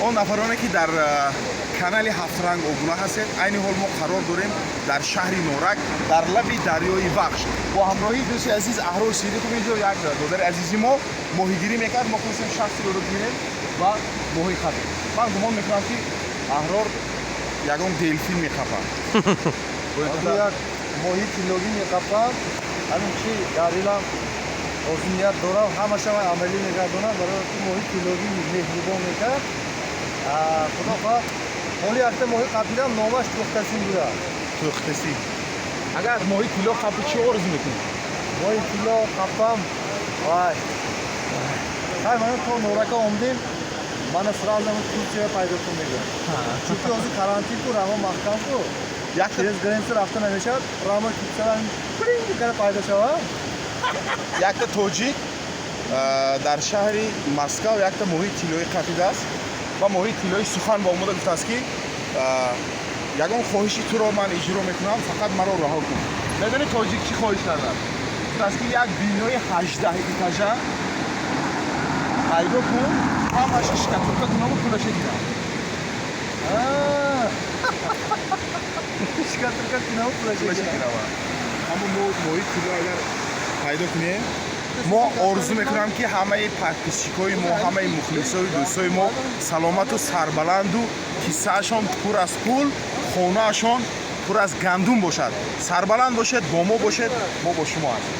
Он нафароне, ки дар канали Ҳафтранг обуна ҳастед, айни ҳол мо қарор дорем дар шаҳри Норак, дар лаби дарёи Вахш, бо ҳамроҳии дӯсти азиз Аҳрор Сидиқов. Инҷо як додари азизи мо моҳигирӣ мекард. Мо хостем шахси ӯро бинем ва моҳӣ қапем. Ман гумон мекунам, ки Аҳрор ягон делфин меқапад. Як моҳи тиллогӣ меқапам. Ҳамин чи дар дилам орзу ният дорам, ҳамаша ман амалӣ мегардонам, барои ки моҳи тиллогӣ меҳрубон мекард. Худо хоҳад, ҳоли якта моҳӣ қапидам, номаш Тӯхтасин буда. Тӯхтасин. Агар моҳи тилло қапи, чӣ орзу мекунӣ? Моҳи тилло қапам, вай хай, мана то Норака омдем, мана сразу Турция пайдо кун мегӯям, чунки ҳозир карантин ку, раҳо маҳкам ку, через граница рафта намешавад. Прямо Турция кара пайдо шавад. Якта тоҷик дар шаҳри Москав якта моҳии тиллоӣ қапидааст ва моҳии тиллоӣ сухан ба омода гуфтааст, ки ягон хоҳиши туро ман иҷро мекунам, фақат маро раҳо кун. Медонӣ, тоҷик чӣ хоҳиш кардааст? Гуфтааст, ки як бинои 18 этажа пайдо кун, ҳамаша штукатурка кунаму пулаша гирам. Штукатурка кунаму пулаша гирам. Ҳамон мо моҳии тилло агар пайдо кунем, мо орзу мекунам, ки ҳамаи подписчикои мо, ҳамаи мухлисою дӯстои мо саломату сарбаланду киссаашон пур аз пул, хонаашон пур аз гандум бошад. Сарбаланд бошед, бо мо бошед, мо бо шумо ҳастем.